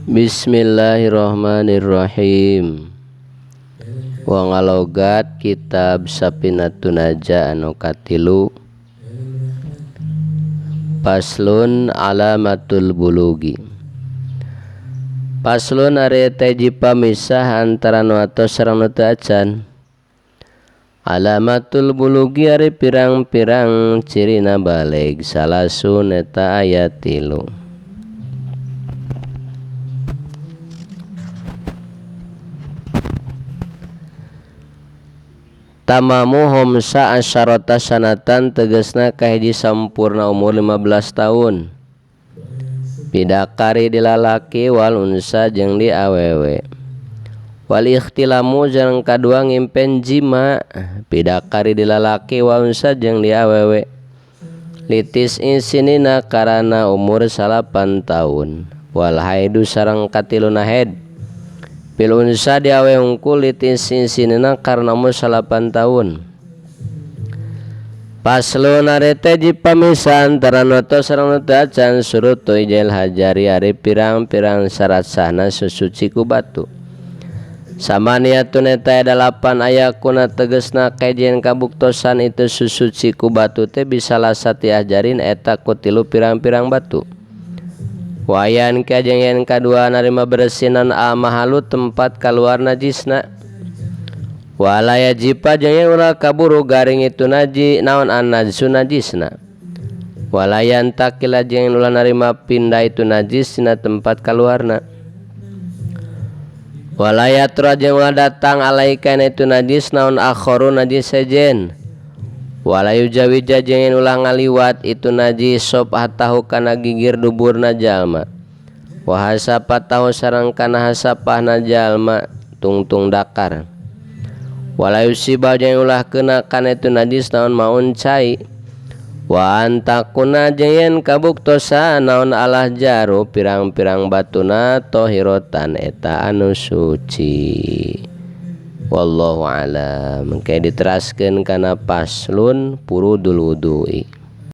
Bismillahirrahmanirrahim. Wa ngalogat kitab Safinatun Najah anu katilu. Paslon alamatul bulugi. Paslon ari teh pamisah antara nu atos sareng nu teu acan. Alamatul bulugi ari pirang-pirang cirina baleg salasun eta aya 3. Tamamu homsa asyarata sanatan tegesna kahiji sampurna umur 15 tahun. Pidakari dilalaki wal unsa jeung di awewe. Wal ikhtilamu jeung kadua ngimpen jima pidakari dilalaki wal unsa jeung di awewe. Litis insinina karana umur 8 tahun. Wal haidu sareng katiluna haid. Pil unsa diawe hungkul litis insinina karena umur 8 tahun. Paslon ari teh pamisah antara nu atos sareng nu teu acan surutu ijal hajari ari pirang-pirang syarat sahna susuci ku batu. Samaniatun eta 8 aya kuna tegesna kajeun kabuktosan itu susuci ku batu teh bisa lasati ajarin eta ku 3 pirang-pirang batu. Wayan ka jeung yen kadua narima bersinan almahalu tempat kaluar najisna. Wala yajipa jeung yen ulah kaburu garing itu naji naon an najsu najisna. Walayan takila jeung ulah narima pindah itu najis dina tempat kaluarna. Walaya tura jeung ulah datang alaika itu najis naon akharu najis sejen. Walayu jawija jeung ulah ngaliwat itu najis sop atahu kana gigir duburna jalma. Wa hasapatahu sareng kana hasapahna jalma tungtung dakar. Walayu sibal jeung ulah kena kana itu najis naon maun cai. Wa antakuna jeung kabuktosan naon alah jaru pirang-pirang batuna tohirotan eta anu suci. Wallahu alam. Engke diteraskeun kana paslon furudul wudu'i.